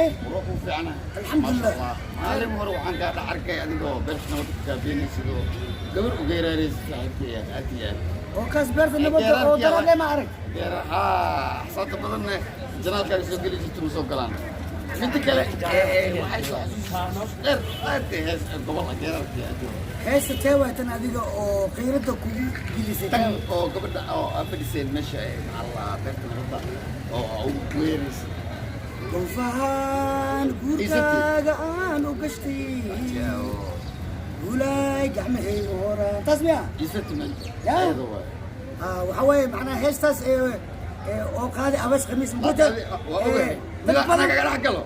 Haye. Waa ku fiicanahay. Alxamdulillah. Maasha Allah. Maalin hore waxaan kaa dhex arkay adigoo beerta nabadda ku kaabiinaysid oo gabar u geeraaraysa, saaxiibkay, aad aad iyo aad. Oo kaas beerta nabadda oo daraadle ma arag. Geera haa, xisaabta badanna janaalkaaga soo geli jirta, ma soo galaan. Midda kale, waxay soo xasuus dheer aad hees gobolka geerarkii aad. Heesta tee waay tan adiga oo qiirada kugu gelisay? Tan oo gabadha oo aad fadhiseen meesha maxaa la dhahaa, beerta nabadda oo ugu weeraysa. Gonfahaan guurkaaga aan u gashtay, guulaay gacmahayga horaan, taas miya? Isati maanta. Ya. Ayada waay. Waxaa waaye macnaha heestaas ee oo qaaday Abees Khamiis Muguta. Waa ogahay. Dad Mida badan anaga dhex galo.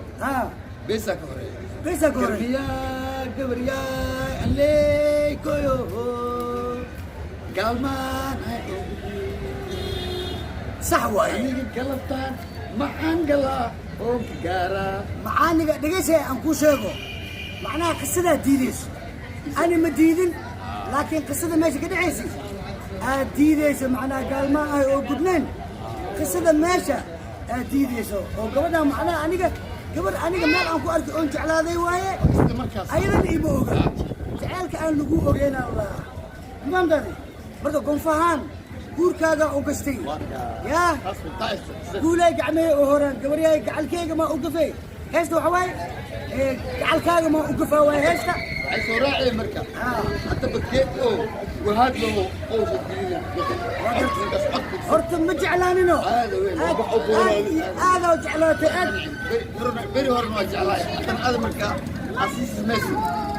Beesaa ka horeeya. Beesaa ka horeeya. Gabriyaa, gabriyaa, alley koyo gaalmaan. Sax waaye. Aniga galabtaan maxaan galaa oon ka gaaraa? Macaaniga dhegeysa, aan kuu sheego macnaha qisadaa diideyso. Ani ma diidin, laakiin qisada meesha ka dhacaysay aad diideyso, macnaha gaalmaa ah oo gudnayn, qisada meesha aad diideyso oo gabadha, macnaha aniga gabadh aniga meel aan ku arkay oon jeclaaday waaye. Isla markaas. Ayadana ima oga jaceylka aan lagu ogeyn Allah maamtaadi. Marka gonfahaan guurkaaga u gastay yaa taas taas. Guulaay gacmahey oo horaan, gabaryahay gacalkeyga maa u gafay. Heesta waxa waaye gacalkaaga maa u gafaa waaye heesta. Waxay soo raaceen marka hadda badkeed oo wahaad loo qowsa gelina ninkaas codku. Horta ma jeclaanino. Aad weyn, waa aad wax u buuran. Aad iyo aadaa u jeclaatay aad. Beri horena waa jeclaay, haddana aad marka asiis mayso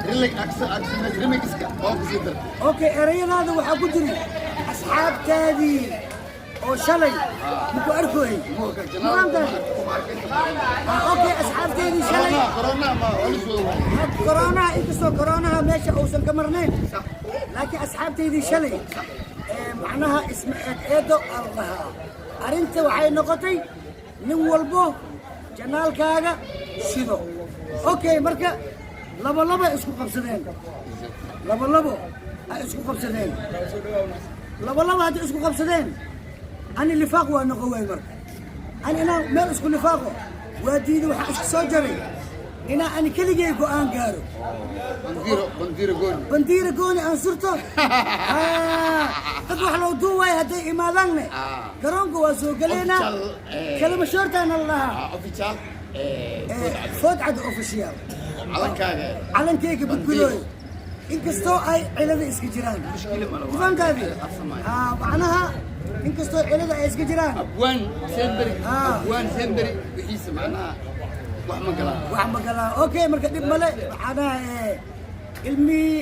rilig aksa aksa remixiska waa kusii dartay. Okay, erayadaada waxaa ku jiri asxaabtaadii oo shalay maku arkooyey. Maanta? Okay, asxaabteedii shalay. Corona ma waa la soo waayay. Koronaha, inkastoo koronaha meesha uusan ka marnayn, laakiin asxaabteydii shalay macnaha isma eed eedo aan lahaa. Arrinta waxay noqotay nin walbo janaalkaaga shido. Okay, marka labo labo ay isku qabsadeen, labo labo ay isku qabsadeen, labo labo hadday isku qabsadeen, ani lifaaq waa noqon waay. Marka ani inaan meel isku lifaaqo waa diiday. Waxaa isku soo jaray inaa ani keligay go'aan gaaro. Bandiiro, bandiiro gooni. Bandiira gooni aan surto. Dad wax loo duuwaay hadday imaadaanne, garoonka waa soo galeynaa. Official, kalama shoortaana la dhahaa. Official. Foodcad Official. Calankaaga. Calankeyga badgudooy, inkastoo ay cilada iska jiraan. Mushkila ma laha. Fahamtaadi? Macnaha inkastoo cilada ay iska jiraan. Abwaan semberi. Abwaan semberi wixiisa macnaha wax ma galaan. Wax ma galaan. Okay, marka dhib male, macnaha ilmihii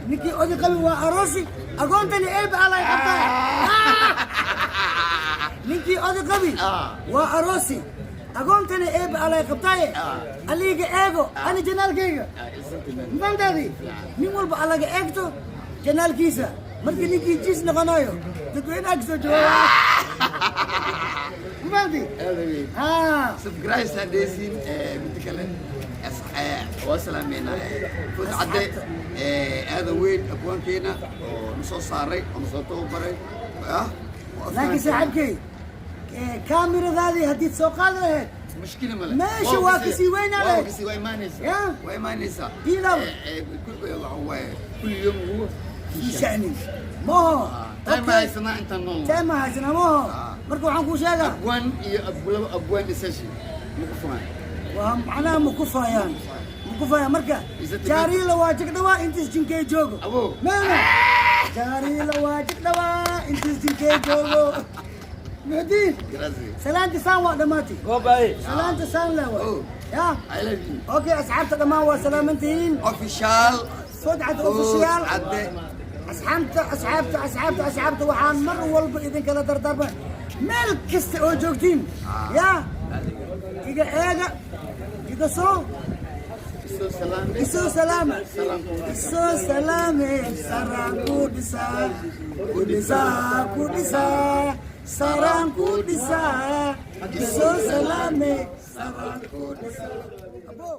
ninkii oday qabi waa aroosi, agoontani eeba alay qabtaa. Ninkii oday qabi waa aroosi, agoontani eeba alay qabtaaye. Aliga eego ani janaalkayga. Mafahamtaadi? Nin walba alaga eegto janaalkiisa. Markii ninkii jiis noqonayo dadweynaha kasoo jawaaba. Mafahamti? Ha. Subscribe hadheysiin. Midda kale, waa salaameynaa Food Cadde, aadan weyn, abwaankeena oo na soo saaray oo na soo tababaray ah oo laakiin saaxiibkay, kaamiradaadii haddiid soo qaadi lahayd mushkila male. Meesha waa kasii weynaa waa lahayd. Kasii waa imaanaysaa. Ya. Waa imaanaysaa. Diidaaba. Waxa waaye kulli yawm huwa fi sha'nin maho. Time haysanaa intaan nool. Time haysanaa maho. Marka waxaan kuu sheegaa abwaan iyo laba abwaan isashi ma ku furan. Waa macnaha ma ku faayaan, ma ku faayaan. Marka jaariila waa jigdhawaa intiis jinkey joogo. Abo. Meena jaariila waa jigdhawaa intiis jinkey joogo. Muxdiin. Grazie. Salaanta saan waa dhammaatay. Goobay. Salaanta saan le waa. Oh. Ya. I love you. Okay, asxaabta dhammaan waa salaamantihiin. Official. Foodcad Official. Cadde. Asxaabta, asxaabta, asxaabta, asxaabta, waxaan mar walba idinkala dardaarma meel kasta oo joogtiin yaa iga eega, iga soo isoo salaame. Isoo salaama, isoo salaame. Saraan ku dhisaa, ku dhisaa, ku dhisaa, saraan ku dhisaa. Isoo salaame, saraan ku dhisaa. Abo.